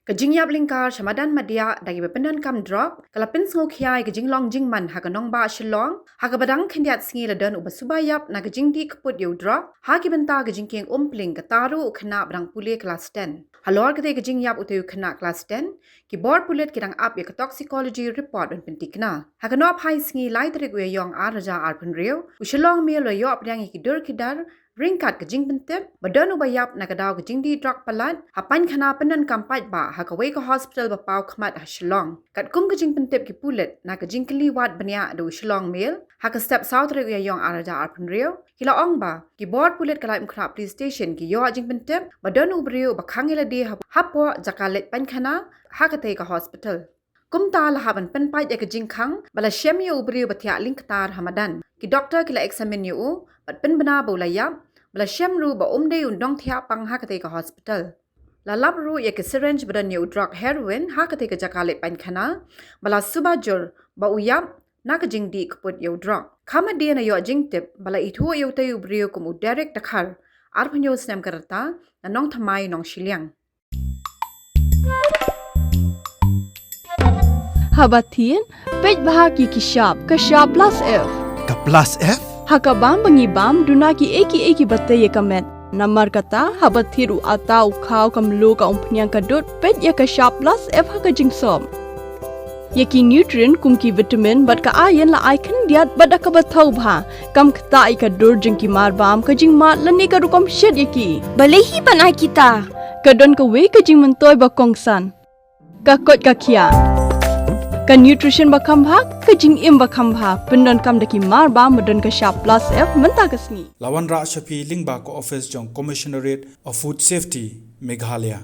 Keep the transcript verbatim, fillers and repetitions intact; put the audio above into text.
Ka jingïap lyngkar sha madan madiah da kiba pyndonkam drok ka la pynsngewkhia ïa ka jinglong jingman ha ka nongbah Shillong, ha kaba dang khyndiat sngi la don uba suba ïap na ka jingdih kput ïa u drok ha ki bynta ka jingkieng umphniang, kata ruh u khynnah ba dang pule klas ten. Halor katei ka jingïap utei u khynnah klas ten, ki bor pulit ki dang ap ïa ka toxicology report ban pynthikna. Ha ka nongphai sngi lai tarik u Ïaïong ar hajar arphew hynriew, u Shillong Mail u la ïoh pdiang ïa ki dur ki dar ryngkat ka jingpyntip ba don uba ïap na ka daw ka jingdih drok palat ha paikhana pyndonkam paidbah ha kawei ka hospital ba paw khmat ha Shillong. Katkum ka jingpyntip ki pulit na ka jingkylli wad bniah da u Shillong Mail ha ka step saw tarik u Ïaïong ar hajar arphew hynriew, ki la ong ba ki bor pulit ka Laitumkhrah Police Station ki ïoh jingpyntip ba don u briew ba khang ïa lade ha, hapoh jaka leit paikhana ha katei ka hospital. Kumta la hap ban pynpait ïa ka jingkhang ba la shem ïa u briew ba thiah lyngktar ha madan. Ki doktor ki la examine ïa u bad pynbna ba u la ïap, ba la shem ruh ba um dei u nongthiah pang ha katei ka hospital. La lap ruh ïa ka syringe ba don ïa u drok heroin ha katei ka jaka leit paikhana, ba la suba jur ba u ïap na ka jingdih kput ïa u drok. Kham hadien la ïoh jingtip ba la ithuh ïa utei u briew kum u Derek Dkhar, arphew hynñiew snem ka rta, na Nongthymmai, Nongshiliang. Haba thied, peit bha ïa ki shap, ka shap plus F. Ka plus F? Ha ka bam ba ngi bam, duna kiei kiei kiba tei ïa ka met. Namar kata, haba thied u atta, u khaw, ka mluh, ka umphniang, ka dud, peit ïa ka shap plus F ha ka jingsop. Ïa ki nutrient kum ki vitamin bad ka iron la ai khyndiat bad da kaba thaw bha. Kam ktah ïa ka dur jong ki marbam, ka jingmad lane ka rukom shet ïa ki. Balei hi ban ai kita? Ka don kawei ka jingmyntoi ba kongsan. Ka koit ka khiah. Ka nutrition ba kham bha, ka jingim ba kham bha. Pyndonkam da ki marbam ba don ka shap plus F mynta ka sngi. La wanrah sha phi lyngba ka office jong Commissionerate of Food Safety, Meghalaya.